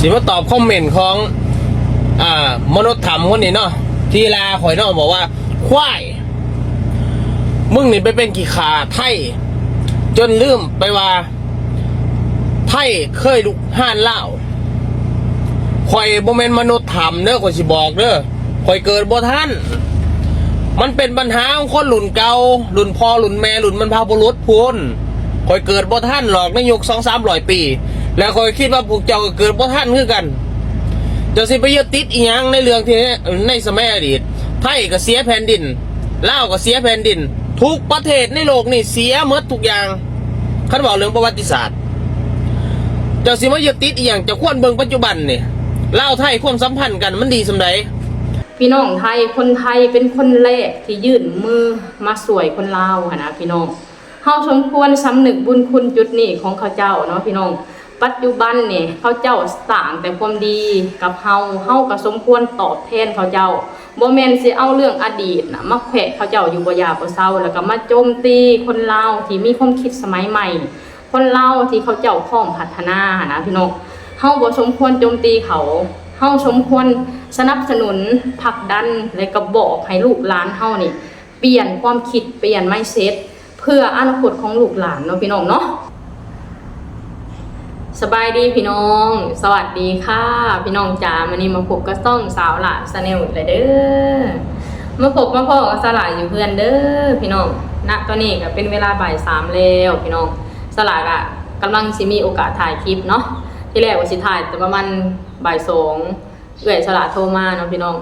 ຊິມາຕອບຄອມເມັນຂອງ ອ່າ ມະນຸດທຳຄົນນີ້ເນາະ ທີ່ລາຂ້ອຍເນາະ ບອກວ່າ ຄວາຍ ມຶງນີ້ໄປເປັນຂີ້ຂ້າໄທ ຈົນລືມໄປວ່າ ໄທເຄີຍລຸກຮານລາວ. ຂ້ອຍບໍ່ແມ່ນມະນຸດທຳເດີ ຂ້ອຍຊິບອກເດີ ຂ້ອຍເກີດບໍ່ທັນ. ມັນເປັນບັນຫາຂອງຄົນລຸ້ນເກົ່າ ລຸ້ນພໍ່ລຸ້ນແມ່ ລຸ້ນບັນພະບຸລຸດພຸ້ນ. ຂ້ອຍເກີດບໍ່ທັນຫຼອກໃນຍຸກສອງສາມຮ້ອຍປີ ແລະ ຂ້ອຍຄິດວ່າພວກເຈົ້າກໍເກີດບໍ່ທັນຄືກັນ. ເຈົ້າຊິໄປຍຶດຕິດອີ່ຫຍັງໃນເລື່ອງທີ່ໃນສະໄໝອະດີດ? ໄທກໍເສຍແຜ່ນດິນ ລາວກໍເສຍແຜ່ນດິນ ທຸກປະເທດໃນໂລກນີ້ເສຍໝົດທຸກຢ່າງ. ຄັນເວົ້າເລື່ອງປະຫວັດຕິສາດ ເຈົ້າຊິມາຍຶດຕິດອີ່ຫຍັງ? ເຈົ້າຄວນເບິ່ງປັດຈຸບັນນີ້ ລາວໄທຄວາມສຳພັນກັນມັນດີສ່ຳໃດ? ພີ່ນ້ອງໄທ ຄົນໄທເປັນຄົນແລກທີ່ຍື່ນມືມາຊ່ວຍຄົນລາວຫັ້ນນະພີ່ນ້ອງ. ເຮົາສົມຄວນສຳນຶກບຸນຄຸນຈຸດນີ້ຂອງເຂົາເຈົ້າເນາະພີ່ນ້ອງ. ປັດຈຸບັນນີ້ເຂົາເຈົ້າສ້າງແຕ່ຄວາມດີກັບເຮົາ ເຮົາກໍສົມຄວນຕອບແທນເຂົາເຈົ້າ. ບໍ່ແມ່ນຊິເອົາເລື່ອງອະດີດນະມາແຂວະເຂົາເຈົ້າຢູ່ບໍ່ຢ່າບໍ່ເຊົາ ແລ້ວກໍມາໂຈມຕີຄົນລາວທີ່ມີຄວາມຄິດສະໄໝໃໝ່ ຄົນລາວທີ່ເຂົາເຈົ້າພ້ອມພັດທະນາຫັ້ນນະພີ່ນ້ອງ. ເຮົາບໍ່ສົມຄວນໂຈມຕີເຂົາ ເຮົາສົມຄວນສະໜັບສະໜູນ, ຜັກດັນ ແລະ ກໍບອກໃຫ້ລູກຫຼານເຮົານີ້ປ່ຽນຄວາມຄິດ, ປ່ຽນ mindset ເພື່ອອະນາຄົດຂອງລູກຫຼານເນາະພີ່ນ້ອງເນາະ. ສະບາຍດີພີ່ນ້ອງ ສະຫວັດດີຄ່ະພີ່ນ້ອງຈ໋າ. ມື້ນີ້ມາພົບກັບຊ່ອງສາວຫຼ້າ Channel ອີກແລ້ວເດີ. ມາພົບມາພໍ້ກັບສາວຫຼ້າຢູ່ເຮືອນເດີພີ່ນ້ອງ. ນະຕອນນີ້ກໍເປັນເວລາບ່າຍສາມແລ້ວພີ່ນ້ອງ. ສາວຫຼ້າກໍກຳລັງຊິມີໂອກາດຖ່າຍຄລິບເນາະ. ທີແລກວ່າຊິຖ່າຍແຕ່ປະມານບ່າຍສອງ ເອື້ອຍສາວຫຼ້າໂທມາເນາະພີ່ນ້ອງ.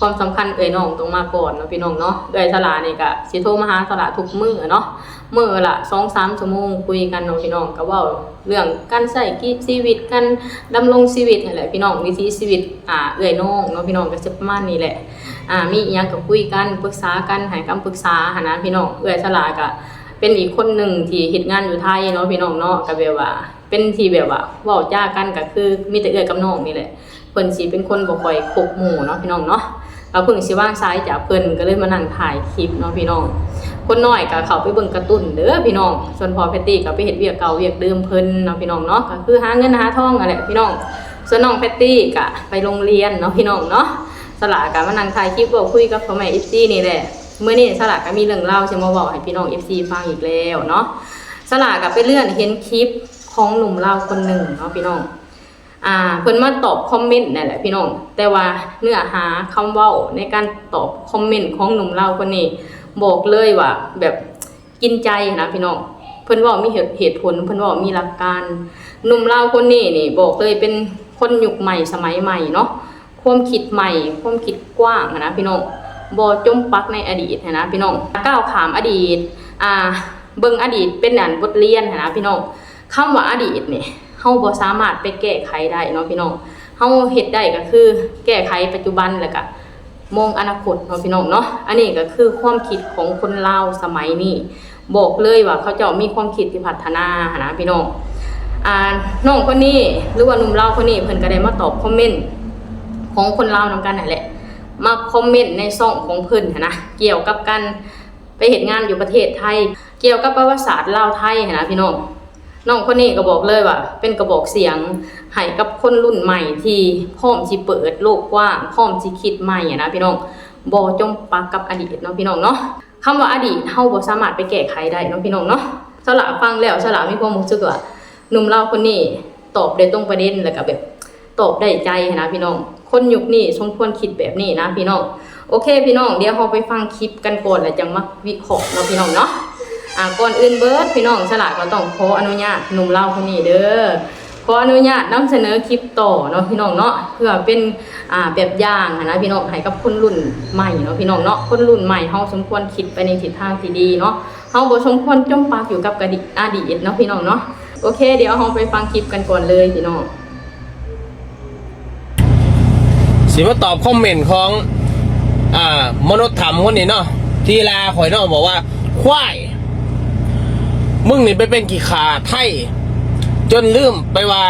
ຄວາມສຳຄັນເອື້ອຍນ້ອງຕ້ອງມາກ່ອນເນາະພີ່ນ້ອງເນາະ. ເອື້ອຍສາວຫຼ້ານີ້ກະຊິໂທມາຫາສາວຫຼ້າທຸກມື້ເນາະ ມື້ລະສອງສາມຊົ່ວໂມງ ຄຸຍກັນເນາະພີ່ນ້ອງ. ກະເວົ້າເລື່ອງການໃຊ້ຊີວິດ ການດຳລົງຊີວິດຫັ້ນແຫຼະພີ່ນ້ອງ ວິຖີຊີວິດ ອ່າ ເອື້ອຍນ້ອງເນາະພີ່ນ້ອງ. ກະຊິປະມານນີ້ແຫຼະ ອ່າ ມີອີ່ຫຍັງກະຄຸຍກັນ ປຶກສາກັນ ໃຫ້ຄຳປຶກສາຫັ້ນນະພີ່ນ້ອງ. ເອື້ອຍສາວຫຼ້າກະເປັນອີກຄົນໜຶ່ງທີ່ເຮັດງານຢູ່ໄທເນາະພີ່ນ້ອງເນາະ. ກະແບບວ່າ ເປັນທີ່ແບບວ່າເວົ້າຈາກັນກໍຄືມີແຕ່ເອື້ອຍກັບນ້ອງນີ້ແຫຼະ. ເພິ່ນຊິເປັນຄົນບໍ່ຄ່ອຍຄົບໝູ່ເນາະພີ່ນ້ອງເນາະ. ກໍເພິ່ງຊິວາງສາຍຈາກເພິ່ນ ກໍເລີຍມານັ່ງຖ່າຍຄລິບເນາະພີ່ນ້ອງ. ຄົນນ້ອຍກໍເຂົ້າໄປເບິ່ງກາຕູນເດີພີ່ນ້ອງ. ສ່ວນພໍ່ແພັດຕີ້ກໍໄປເຮັດວຽກເກົ່າວຽກເດີມເພິ່ນເນາະພີ່ນ້ອງເນາະ. ກໍຄືຫາເງິນຫາທອງຫັ້ນແຫຼະພີ່ນ້ອງ. ສ່ວນນ້ອງແພັດຕີ້ກໍໄປໂຮງຮຽນເນາະພີ່ນ້ອງເນາະ. ສາວຫຼ້າກໍມານັ່ງຖ່າຍຄລິບເວົ້າຄຸຍກັບພໍ່ແມ່ເອັຟຊີນີ້ແຫຼະ. ມື້ນີ້ສາວຫຼ້າກໍມີເລື່ອງລາວຊິມາເວົ້າໃຫ້ພີ່ນ້ອງເອັຟຊີຟັງອີກແລ້ວເນາະ. ສາວຫຼ້າກໍໄປເລື່ອນເຫັນຄລິບຂອງໜຸ່ມລາວຄົນໜຶ່ງເນາະພີ່ນ້ອງ. ອ່າ ເພິ່ນມາຕອບຄອມເມັນນັ້ນແຫຼະພີ່ນ້ອງ. ແຕ່ວ່າເນື້ອຫາຄຳເວົ້າໃນການຕອບຄອມເມັນຂອງໜຸ່ມລາວຄົນນີ້ ບອກເລີຍວ່າແບບກິນໃຈຫັ້ນນະພີ່ນ້ອງ. ເພິ່ນເວົ້າມີເຫດ ເຫດຜົນ ເພິ່ນເວົ້າມີຫຼັກການ. ໜຸ່ມລາວຄົນນີ້ນີ້ ບອກເລີຍເປັນຄົນຍຸກໃໝ່ສະໄໝໃໝ່ເນາະ. ຄວາມຄິດໃໝ່ ຄວາມຄິດກວ້າງຫັ້ນນະພີ່ນ້ອງ. ບໍ່ຈົມປັກໃນອະດີດຫັ້ນນະພີ່ນ້ອງ. ກ້າວຂ້າມອະດີດ ອ່າ ເບິ່ງອະດີດເປັນອັນບົດຮຽນຫັ້ນນະພີ່ນ້ອງ. ຄຳວ່າອະດີດນີ້ ເຮົາບໍ່ສາມາດໄປແກ້ໄຂໄດ້ເນາະພີ່ນ້ອງ. ເຮົາເຮັດໄດ້ກໍຄືແກ້ໄຂປັດຈຸບັນ ແລ້ວກໍມອງອະນາຄົດເນາະພີ່ນ້ອງເນາະ. ອັນນີ້ກໍຄືຄວາມຄິດຂອງຄົນລາວສະໄໝນີ້. ບອກເລີຍວ່າເຂົາເຈົ້າມີຄວາມຄິດທີ່ພັດທະນາຫັ້ນນະພີ່ນ້ອງ. ອ່າ ນ້ອງຄົນນີ້ ຫຼືວ່າໜຸ່ມລາວຄົນນີ້ ເພິ່ນກໍໄດ້ມາຕອບຄອມເມັນຂອງຄົນລາວນຳກັນຫັ້ນແຫຼະ. ມາຄອມເມັນໃນຊ່ອງຂອງເພິ່ນຫັ້ນນະ ກ່ຽວກັບການໄປເຮັດງານຢູ່ປະເທດໄທ ກ່ຽວກັບປະຫວັດສາດລາວໄທຫັ້ນນະພີ່ນ້ອງ. ນ້ອງຄົນນີ້ກໍບອກເລີຍວ່າເປັນກະບອກສຽງໃຫ້ກັບຄົນລຸ້ນໃໝ່ທີ່ພ້ອມຊິເປີດໂລກກວ້າງ ພ້ອມຊິຄິດໃໝ່ຫັ້ນນະພີ່ນ້ອງ. ບໍ່ຈົມປັກກັບອະດີດເນາະພີ່ນ້ອງເນາະ. ຄຳວ່າອະດີດເຮົາບໍ່ສາມາດໄປແກ້ໄຂໄດ້ເນາະພີ່ນ້ອງເນາະ. ສາວຫຼ້າຟັງແລ້ວ ສາວຫຼ້າມີຄວາມຮູ້ສຶກວ່າ ໜຸ່ມລາວຄົນນີ້ຕອບໄດ້ຕົງປະເດັນ ແລ້ວກໍແບບຕອບໄດ້ໃຈຫັ້ນນະພີ່ນ້ອງ. ຄົນຍຸກນີ້ສົມຄວນຄິດແບບນີ້ນະພີ່ນ້ອງ. ໂອເຄພີ່ນ້ອງ ດຽວເຮົາໄປຟັງຄລິບກັນກ່ອນ ແລ້ວຈັ່ງມາວິເຄາະເນາະພີ່ນ້ອງເນາະ. ອາ ກ່ອນອື່ນເບີດພີ່ນ້ອງ ສາວຫຼ້າກໍຕ້ອງຂໍອະນຸຍາດໜຸ່ມລາວຄົນນີ້ເດີ ຂໍອະນຸຍາດນຳສະເໜີຄລິບຕໍ່ເນາະພີ່ນ້ອງເນາະ ເພື່ອເປັນ ອ່າ ແບບຢ່າງຫັ້ນນະພີ່ນ້ອງ ໃຫ້ກັບຄົນລຸ້ນໃໝ່ເນາະພີ່ນ້ອງເນາະ. ຄົນລຸ້ນໃໝ່ເຮົາສົມຄວນຄິດໄປໃນທິດທາງທີ່ດີເນາະ. ເຮົາບໍ່ສົມຄວນຈົມປັກຢູ່ກັບອະດີດເນາະພີ່ນ້ອງເນາະ. ໂອເຄ ດຽວເຮົາໄປຟັງຄລິບກັນກ່ອນເລີຍພີ່ນ້ອງ. ຊິມາຕອບຄອມເມັນຂອງ ອ່າ ມະນຸດທຳຄົນນີ້ເນາະ ທີ່ລາຂ້ອຍເນາະ ບອກວ່າ ຄວາຍ ມຶງນີ້ໄປເປັນຂີ້ຂ້າໄທ ຈົນລືມໄປວ່າ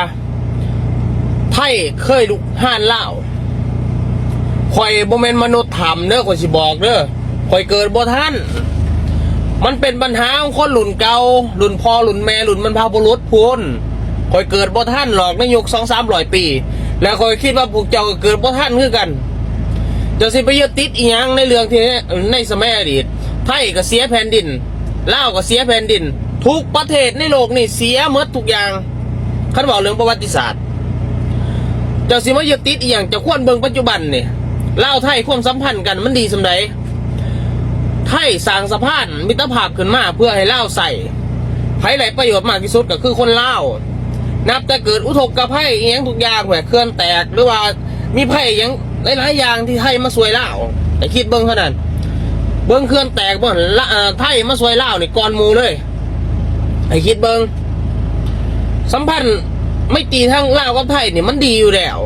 ໄທເຄີຍລຸກຮານລາວ. ຂ້ອຍບໍ່ແມ່ນມະນຸດທຳເດີ ຂ້ອຍຊິບອກເດີ ຂ້ອຍເກີດບໍ່ທັນ. ມັນເປັນບັນຫາຂອງຄົນລຸ້ນເກົ່າ ລຸ້ນພໍ່ລຸ້ນແມ່ ລຸ້ນບັນພະບຸລຸດພຸ້ນ. ຂ້ອຍເກີດບໍ່ທັນຫຼອກໃນຍຸກສອງສາມຮ້ອຍປີ ແລ້ວຂ້ອຍຄິດວ່າພວກເຈົ້າກໍເກີດບໍ່ທັນຄືກັນ. ເຈົ້າຊິໄປຍຶດຕິດອີ່ຫຍັງໃນເລື່ອງທີ່ໃນສະໄໝອະດີດ? ໄທກໍເສຍແຜ່ນດິນ, ລາວກໍເສຍແຜ່ນດິນ, ທຸກປະເທດໃນໂລກນີ້ເສຍໝົດທຸກຢ່າງ. ຄັນເວົ້າເລື່ອງປະຫວັດຕິສາດ, ເຈົ້າຊິມາຍຶດຕິດອີ່ຫຍັງ? ເຈົ້າຄວນເບິ່ງປັດຈຸບັນນີ້, ລາວໄທຄວາມສຳພັນກັນມັນດີສ່ຳໃດ? ໄທສ້າງສະພານມິດຕະພາບຂຶ້ນມາເພື່ອໃຫ້ລາວໃຊ້, ໃຜໄດ້ປະໂຫຍດມາກທີ່ສຸດກໍຄືຄົນລາວ. ນັບແຕ່ເກີດອຸທົກກະໄພອີ່ຫຍັງທຸກຢ່າງແບບເຂື່ອນແຕກ ຫຼືວ່າມີໄພຫຍັງຫຼາຍໆຢ່າງທີ່ໄທມາຊ່ວຍລາວ, ໃຫ້ຄິດເບິ່ງເທົ່ານັ້ນ. ເບິ່ງເຂື່ອນແຕກບໍ່? ລະ ເອີ ໄທມາຊ່ວຍລາວນີ້ກ່ອນໝູ່ເລີຍ. ໃຫ້ຄິດເບິ່ງ, ສຳພັນໄມຕີທາງລາວກັບໄທນີ້ມັນດີຢູ່ແລ້ວ,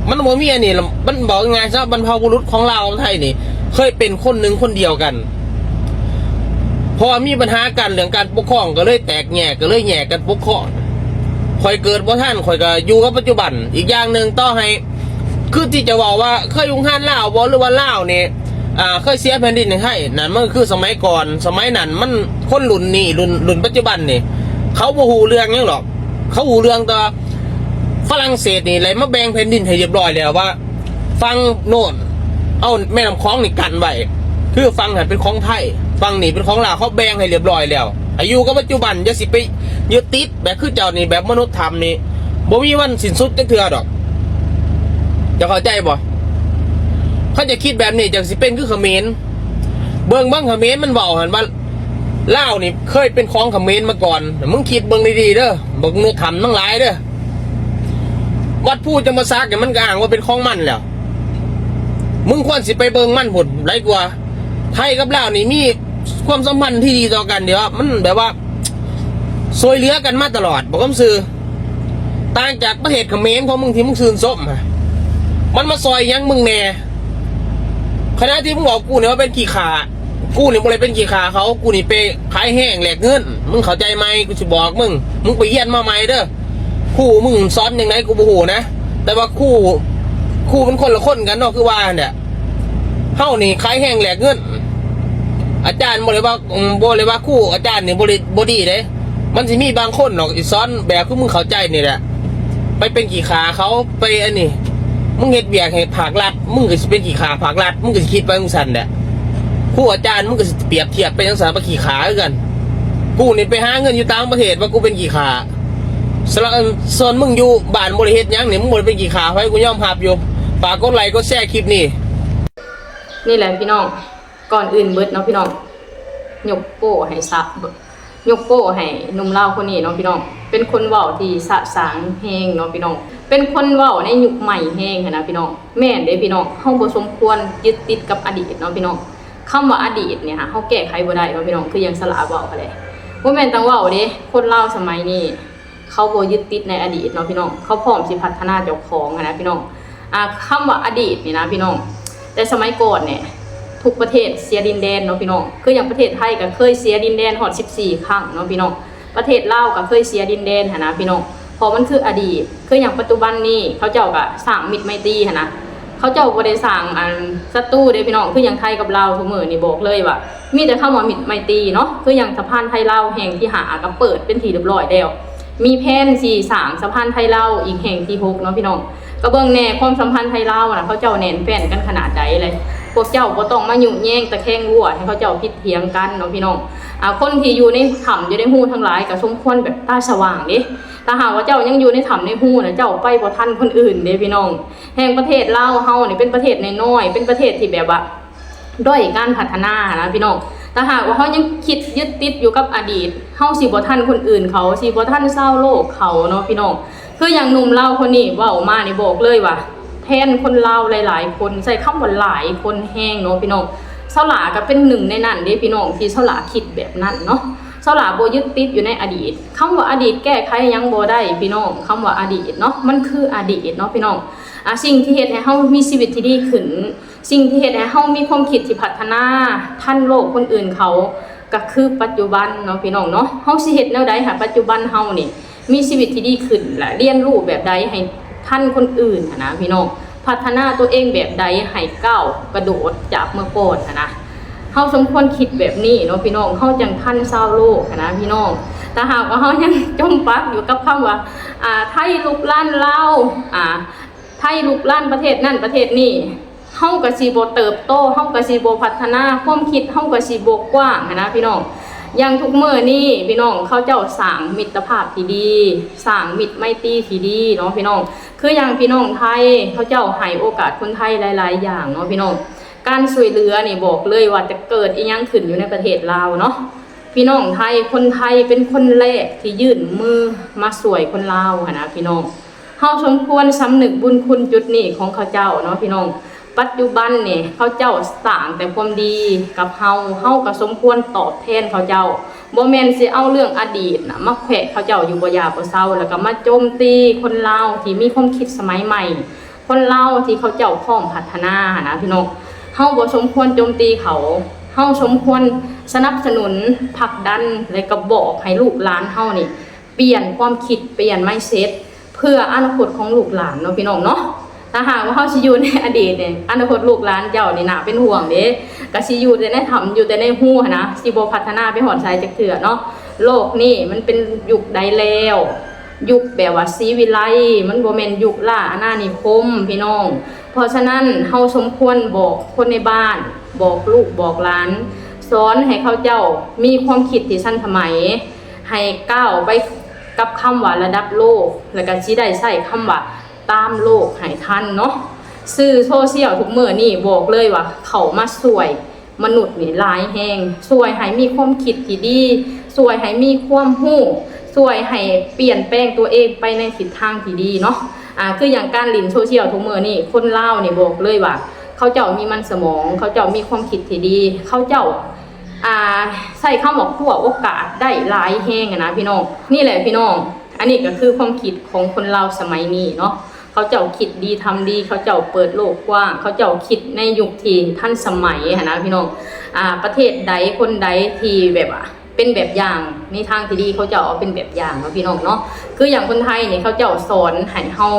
ມັນບໍ່ມີອັນນີ້. ມັນເວົ້າງ່າຍໆຊະ, ບັນພະບຸລຸດຂອງລາວກັບໄທນີ້ເຄີຍເປັນຄົນໜຶ່ງຄົນດຽວກັນ. ເພາະວ່າມີບັນຫາກັນເລື່ອງການປົກຄອງ ກໍເລີຍແຕກແຍກ, ກໍເລີຍແຍກກັນປົກຄອງ. ຂ້ອຍເກີດບໍ່ທັນ, ຂ້ອຍກໍຢູ່ກັບປັດຈຸບັນ. ອີກຢ່າງໜຶ່ງ, ຕໍ່ໃຫ້ ຄືທີ່ຈະເວົ້າວ່າເຄີຍຮຸກຮານລາວບໍ່ ຫຼືວ່າລາວນີ້ ອ່າ ເຄີຍເສຍແຜ່ນດິນໃຫ້ໄທ, ນັ້ນມັນຄືສະໄໝກ່ອນ. ສະໄໝນັ້ນມັນຄົນລຸ້ນນີ້ ລຸ້ນ ລຸ້ນປັດຈຸບັນນີ້ ເຂົາບໍ່ຮູ້ເລື່ອງຫຍັງດອກ. ເຂົາຮູ້ເລື່ອງແຕ່ວ່າຝຣັ່ງເສດນີ້ໄດ້ມາແບ່ງແຜ່ນດິນໃຫ້ຮຽບຮ້ອຍແລ້ວ, ວ່າຝັ່ງໂນ້ນເອົາແມ່ນ້ຳຂອງນີ້ກັ້ນໄວ້, ຄືຝັ່ງນັ້ນເປັນຂອງໄທ, ຝັ່ງນີ້ເປັນຂອງລາວ, ເຂົາແບ່ງໃຫ້ຮຽບຮ້ອຍແລ້ວ. ໃຫ້ຢູ່ກັບປັດຈຸບັນ, ຢ່າຊິໄປຍຶດຕິດ ແບບຄືເຈົ້ານີ້ ແບບມະນຸດທຳນີ້ ບໍ່ມີວັນສິ້ນສຸດຈັກເທື່ອດອກ. ເຈົ້າເຂົ້າໃຈບໍ່? ຄັນຈະຄິດແບບນີ້ ເຈົ້າຊິເປັນຄືຂະເໝນ. ເບິ່ງ ເບິ່ງຂະເໝນມັນເວົ້າຫັ້ນວ່າ ລາວນີ້ເຄີຍເປັນຂອງຂະເໝນມາກ່ອນ. ມຶງຄິດເບິ່ງດີໆເດີ ບັກມະນຸດທຳທັງຫຼາຍເດີ. ວັດພູຈຳປາສັກນີ້ມັນກໍອ້າງວ່າເປັນຂອງມັນແລ້ວ. ມຶງຄວນຊິໄປເບິ່ງມັນພຸ້ນຫຼາຍກວ່າ. ໄທກັບລາວນີ້ມີຄວາມສຳພັນທີ່ດີຕໍ່ກັນ, ທີ່ວ່າມັນແບບວ່າຊ່ວຍເຫຼືອກັນມາຕະຫຼອດ, ບອກຄຳຊື່. ຕ່າງຈາກປະເທດຂະເໝນຂອງມຶງທີ່ມຶງຊື່ນຊົມ, ມັນມາຊ່ອຍຫຍັງມຶງແດ່? ຂະນະທີ່ມຶງເວົ້າກູນີ້ວ່າເປັນຂີ້ຂ້າ, ກູນີ້ບໍ່ໄດ້ເປັນຂີ້ຂ້າເຂົາ, ກູນີ້ໄປຂາຍແຮງແລກເງິນ, ມຶງເຂົ້າໃຈໄໝ? ກູຊິບອກມຶງ, ມຶງໄປຮຽນມາໃໝ່ເດີ. ຄູມຶງສອນຈັ່ງໃດກູບໍ່ຮູ້ນະ, ແຕ່ວ່າຄູ ຄູມັນຄົນລະຄົນກັນເນາະ, ຄືວ່າຫັ້ນແຫຼະ. ເຮົານີ້ຂາຍແຮງແລກເງິນ. ອາຈານບໍ່ໄດ້ວ່າ ອືມ ບໍ່ໄດ້ວ່າຄູອາຈານນີ້ບໍ່ໄດ້ ບໍ່ດີເດ້. ມັນຊິມີບາງຄົນດອກທີ່ສອນແບບຄືມຶງເຂົ້າໃຈນີ້ແຫຼະ, ໄປເປັນຂີ້ຂ້າເຂົາ, ໄປອັນນີ້. ມຶງເຮັດວຽກໃຫ້ພາກລັດ, ມຶງກໍຊິເປັນຂີ້ຂ້າພາກລັດ, ມຶງກໍຊິຄິດໄປຈັ່ງຊັ້ນແຫຼະ. ຄູອາຈານ ມຶງກໍຊິປຽບທຽບໄປຈັ່ງຊັ້ນ, ໄປຂີ້ຂ້າຄືກັນ. ກູນີ້ໄປຫາເງິນຢູ່ຕ່າງປະເທດ ວ່າກູເປັນຂີ້ຂ້າ. ສ່ວນ ສ່ວນມຶງຢູ່ບ້ານບໍ່ໄດ້ເຮັດຫຍັງນີ້ ມຶງບໍ່ໄດ້ເປັນຂີ້ຂ້າໃຜ, ກູຍອມຮັບຢູ່. ຝາກກົດໄລກົດແຊຄລິບນີ້. ນີ້ແຫຼະພີ່ນ້ອງ, ກ່ອນອື່ນເບິດເນາະພີ່ນ້ອງ, ຍົກໂປ້ໃຫ້ສະ ຍົກໂປ້ໃຫ້ໜຸ່ມລາວຄົນນີ້ເນາະພີ່ນ້ອງ. ເປັນຄົນເວົ້າທີ່ສະສາງແຮງເນາະພີ່ນ້ອງ, ເປັນຄົນເວົ້າໃນຍຸກໃໝ່ແຮງຫັ້ນນະພີ່ນ້ອງ. ແມ່ນເດ້ພີ່ນ້ອງ, ເຮົາບໍ່ສົມຄວນຍຶດຕິດກັບອະດີດເນາະພີ່ນ້ອງ. ຄຳວ່າອະດີດນີ້ຫາ ເຮົາແກ້ໄຂບໍ່ໄດ້ເນາະພີ່ນ້ອງ, ຄືຢ່າງສະຫຼາເວົ້າຫັ້ນແຫຼະ. ບໍ່ແມ່ນຕ້ອງເວົ້າເດ້, ຄົນລາວສະໄໝນີ້ ເຂົາບໍ່ຍຶດຕິດໃນອະດີດເນາະພີ່ນ້ອງ, ເຂົາພ້ອມຊິພັດທະນາເຈົ້າຂອງຫັ້ນນະພີ່ນ້ອງ. ອ່າ ຄຳວ່າອະດີດນີ້ນະພີ່ນ້ອງ, ແຕ່ສະໄໝກ່ອນນີ້ ທຸກປະເທດເສຍດິນແດນເນາະພີ່ນ້ອງ. ຄືຢ່າງປະເທດໄທກໍເຄີຍເສຍດິນແດນຮອດສິບສີ່ຄັ້ງເນາະພີ່ນ້ອງ, ປະເທດລາວກໍເຄີຍເສຍດິນແດນຫັ້ນນະພີ່ນ້ອງ, ເພາະມັນຄືອະດີດ. ຄືຢ່າງປັດຈຸບັນນີ້ ເຂົາເຈົ້າກໍສ້າງມິດໄມຕີຫັ້ນນະ, ເຂົາເຈົ້າບໍ່ໄດ້ສ້າງອັນສັດຕູເດ້ພີ່ນ້ອງ. ຄືຢ່າງໄທກັບລາວທຸກມື້ນີ້ ບອກເລີຍວ່າມີແຕ່ຄຳວ່າມິດໄມຕີເນາະ. ຄືຢ່າງສະພານໄທລາວແຫ່ງທີຫ້າ ກໍເປີດເປັນທີ່ຮຽບຮ້ອຍແລ້ວ. ມີແຜນຊິສ້າງສະພານໄທລາວອີກແຫ່ງທີຫົກເນາະພີ່ນ້ອງ. ກໍເບິ່ງແດ່ ຄວາມສຳພັນໄທລາວນະ ເຂົາເຈົ້າແໜ້ນແຟ້ນກັນຂະໜາດໃດເລີຍ. ພວກເຈົ້າບໍ່ຕ້ອງມາຍຸແຍງຕະແຄງຮົ້ວໃຫ້ເຂົາເຈົ້າຜິດຖຽງກັນເນາະພີ່ນ້ອງ. ອ່າ ຄົນທີ່ຢູ່ໃນຖ້ຳຢູ່ໃນຮູທັງຫຼາຍກໍສົມຄວນແບບຕາສະຫວ່າງເດ້. ຖ້າຫາກວ່າເຈົ້າຍັງຢູ່ໃນຖ້ຳໃນຮູນະ ເຈົ້າໄປບໍ່ທັນຄົນອື່ນເດ້ພີ່ນ້ອງ. ແຮ່ງປະເທດລາວເຮົານີ້ເປັນປະເທດນ້ອຍໆ ເປັນປະເທດທີ່ແບບວ່າ ດ້ອຍການພັດທະນານະພີ່ນ້ອງ. ຖ້າຫາກວ່າເຮົາຍັງຄິດຍຶດຕິດຢູ່ກັບອະດີດ, ເຮົາຊິບໍ່ທັນຄົນອື່ນເຂົາ, ຊິບໍ່ທັນຊາວໂລກເຂົາເນາະພີ່ນ້ອງ. ຄືຢ່າງໜຸ່ມລາວຄົນນີ້ເວົ້າມານີ້ ບອກເລີຍວ່າແທນຄົນລາວຫຼາຍໆຄົນ, ໃຊ້ຄຳວ່າຫຼາຍຄົນແຮງເນາະພີ່ນ້ອງ. ສາວຫຼ້າກໍເປັນໜຶ່ງໃນນັ້ນເດ້ພີ່ນ້ອງ ທີ່ສາວຫຼ້າຄິດແບບນັ້ນເນາະ. ສາວຫຼ້າບໍ່ຍຶດຕິດຢູ່ໃນອະດີດ. ຄຳວ່າອະດີດແກ້ໄຂຫຍັງບໍ່ໄດ້ພີ່ນ້ອງ, ຄຳວ່າອະດີດເນາະ ມັນຄືອະດີດເນາະພີ່ນ້ອງ. ອາ ສິ່ງທີ່ເຮັດໃຫ້ເຮົາມີຊີວິດທີ່ດີຂຶ້ນ, ສິ່ງທີ່ເຮັດໃຫ້ເຮົາມີຄວາມຄິດທີ່ພັດທະນາທັນໂລກຄົນອື່ນເຂົາ ກໍຄືປັດຈຸບັນເນາະພີ່ນ້ອງເນາະ. ເຮົາຊິເຮັດແນວໃດໃຫ້ປັດຈຸບັນເຮົານີ້ມີຊີວິດທີ່ດີຂຶ້ນ ແລະ ຮຽນຮູ້ແບບໃດໃຫ້ທັນຄົນອື່ນຫັ້ນນະພີ່ນ້ອງ, ພັດທະນາຕົວເອງແບບໃດໃຫ້ກ້າວກະໂດດຈາກເມື່ອກ່ອນຫັ້ນນະ. ເຮົາສົມຄວນຄິດແບບນີ້ເນາະພີ່ນ້ອງ, ເຮົາຈັ່ງທັນຊາວໂລກຫັ້ນນະພີ່ນ້ອງ. ຖ້າຫາກວ່າເຮົາຍັງຈົມປັກຢູ່ກັບຄຳວ່າ ອ່າ ໄທລຸກລານລາວ ອ່າ ໃຫ້ລຸກລານປະເທດນັ້ນປະເທດນີ້ ເຮົາກໍຊິບໍ່ເຕີບໂຕ ເຮົາກໍຊິບໍ່ພັດທະນາ ຄວາມຄິດເຮົາກໍຊິບໍ່ກວ້າງຫັ້ນນະພີ່ນ້ອງ. ຢ່າງທຸກມື້ນີ້ພີ່ນ້ອງ ເຂົາເຈົ້າສ້າງມິດຕະພາບທີ່ດີ ສ້າງມິດໄມຕີທີ່ດີເນາະພີ່ນ້ອງ. ຄືຢ່າງພີ່ນ້ອງໄທ ເຂົາເຈົ້າໃຫ້ໂອກາດຄົນໄທຫຼາຍໆຢ່າງເນາະພີ່ນ້ອງ. ການຊ່ວຍເຫຼືອນີ້ບອກເລີຍວ່າຈະເກີດອີ່ຫຍັງຂຶ້ນຢູ່ໃນປະເທດລາວເນາະ ພີ່ນ້ອງໄທ ຄົນໄທເປັນຄົນແລກທີ່ຍື່ນມືມາຊ່ວຍຄົນລາວຫັ້ນນະພີ່ນ້ອງ. ເຮົາສົມຄວນສຳນຶກບຸນຄຸນຈຸດນີ້ຂອງເຂົາເຈົ້າເນາະພີ່ນ້ອງ. ປັດຈຸບັນນີ້ເຂົາເຈົ້າສ້າງແຕ່ຄວາມດີກັບເຮົາ ເຮົາກໍສົມຄວນຕອບແທນເຂົາເຈົ້າ. ບໍ່ແມ່ນຊິເອົາເລື່ອງອະດີດນະມາແຂວະເຂົາເຈົ້າຢູ່ບໍ່ຢ່າບໍ່ເຊົາ ແລ້ວກໍມາໂຈມຕີຄົນລາວທີ່ມີຄວາມຄິດສະໄໝໃໝ່ ຄົນລາວທີ່ເຂົາເຈົ້າພ້ອມພັດທະນາຫັ້ນນະພີ່ນ້ອງ. ເຮົາບໍ່ສົມຄວນໂຈມຕີເຂົາ ເຮົາສົມຄວນສະໜັບສະໜູນ, ຜັກດັນ ແລະ ກໍບອກໃຫ້ລູກຫຼານເຮົານີ້ປ່ຽນຄວາມຄິດ, ປ່ຽນ mindset ເພື່ອອະນາຄົດຂອງລູກຫຼານເນາະພີ່ນ້ອງເນາະ. ຖ້າຫາກວ່າເຮົາຊິຢູ່ໃນອະດີດນີ້ ອະນາຄົດລູກຫຼານເຈົ້ານີ້ໜ້າເປັນຫ່ວງເດ້. ກໍຊິຢູ່ແຕ່ໃນຖ້ຳ ຢູ່ແຕ່ໃນຮູຫັ້ນນະ ຊິບໍ່ພັດທະນາໄປຮອດໃສຈັກເທື່ອເນາະ. ໂລກນີ້ມັນເປັນຍຸກໃດແລ້ວ? ຍຸກແບບວ່າສີວິໄລ ມັນບໍ່ແມ່ນຍຸກລ້າອານານິຄົມພີ່ນ້ອງ. ເພາະສະນັ້ນ ເຮົາສົມຄວນບອກຄົນໃນບ້ານ, ບອກລູກບອກຫຼານ, ສອນໃຫ້ເຂົາເຈົ້າມີຄວາມຄິດທີ່ທັນສະໄໝ, ໃຫ້ກ້າວໄປກັບຄຳວ່າລະດັບໂລກ ແລ້ວກໍຊິໄດ້ໃຊ້ຄຳວ່າຕາມໂລກໃຫ້ທັນເນາະ. ສື່ໂຊຊຽວທຸກມື້ນີ້ບອກເລີຍວ່າເຂົ້າມາຊ່ວຍ ມະນຸດນີ້ຫຼາຍແຮງ, ຊ່ວຍໃຫ້ມີຄວາມຄິດທີ່ດີ, ຊ່ວຍໃຫ້ມີຄວາມຮູ້, ຊ່ວຍໃຫ້ປ່ຽນແປງຕົວເອງໄປໃນທິດທາງທີ່ດີເນາະ. ອາ ຄືຢ່າງການຫຼິ້ນໂຊຊຽວທຸກມື້ນີ້ ຄົນລາວນີ້ບອກເລີຍວ່າ ເຂົາເຈົ້າມີມັນສະໝອງ, ເຂົາເຈົ້າມີຄວາມຄິດທີ່ດີ, ເຂົາເຈົ້າ ອາ ໃຊ້ຄຳວ່າຄວ້າໂອກາດໄດ້ຫຼາຍແຮງຫັ້ນນະພີ່ນ້ອງ. ນີ້ແຫຼະພີ່ນ້ອງ ອັນນີ້ກໍຄືຄວາມຄິດຂອງຄົນລາວສະໄໝນີ້ເນາະ. ເຂົາເຈົ້າຄິດດີທຳດີ, ເຂົາເຈົ້າເປີດໂລກກວ້າງ, ເຂົາເຈົ້າຄິດໃນຍຸກທີ່ທັນສະໄໝຫັ້ນນະພີ່ນ້ອງ. ອາ ປະເທດໃດຄົນໃດທີ່ແບບວ່າເປັນແບບຢ່າງໃນທາງທີ່ດີ ເຂົາເຈົ້າເອົາເປັນແບບຢ່າງເນາະພີ່ນ້ອງເນາະ. ຄືຢ່າງຄົນໄທນີ້ ເຂົາເຈົ້າສອນໃຫ້ເຮົາ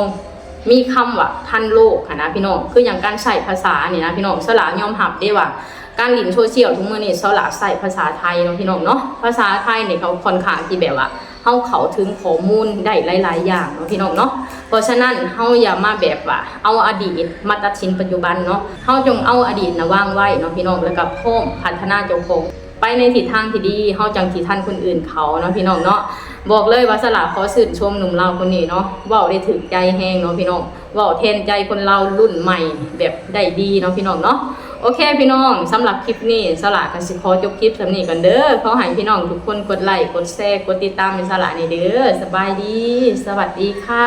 ມີຄຳວ່າທັນໂລກຫັ້ນນະພີ່ນ້ອງ. ຄືຢ່າງການໃຊ້ພາສານີ້ນະພີ່ນ້ອງ, ສາລາຍອມຮັບເດ້ວ່າ ການຫຼິ້ນໂຊຊຽວທຸກມື້ນີ້ ສາລາຍໃຊ້ພາສາໄທເນາະພີ່ນ້ອງເນາະ. ພາສາໄທນີ້ເຂົາຄ່ອນຂ້າງທີ່ແບບວ່າ ເຮົາເຂົ້າເຖິງຂໍ້ມູນໄດ້ຫຼາຍໆຢ່າງເນາະພີ່ນ້ອງເນາະ. ເພາະສະນັ້ນ ເຮົາຢ່າມາແບບວ່າເອົາອະດີດມາຕັດສິນປັດຈຸບັນເນາະ. ເຮົາຈົ່ງເອົາອະດີດນະວາງໄວ້ເນາະພີ່ນ້ອງ, ແລ້ວກໍພ້ອມພັດທະນາເຈົ້າຂອງໄປໃນທິດທາງທີ່ດີ, ເຮົາຈັ່ງຊິທັນຄົນອື່ນເຂົາເນາະພີ່ນ້ອງເນາະ. ບອກເລີຍວ່າສາລາຂໍຊື່ນຊົມໜຸ່ມລາວຄົນນີ້ເນາະ, ເວົ້າໄດ້ຖືກໃຈແຮງເນາະພີ່ນ້ອງ, ເວົ້າແທນໃຈຄົນລາວລຸ້ນໃໝ່ແບບໄດ້ດີເນາະພີ່ນ້ອງເນາະ. ໂອເຄພີ່ນ້ອງ, ສຳລັບຄລິບນີ້ ສາລາກໍຊິຂໍຈົບຄລິບສ່ຳນີ້ກ່ອນເດີ. ຂໍໃຫ້ພີ່ນ້ອງທຸກຄົນກົດໄລ ກົດແຊ ກົດຕິດຕາມໃຫ້ສາລາແດ່ເດີ. ສະບາຍດີ, ສະຫວັດດີຄ່ະ.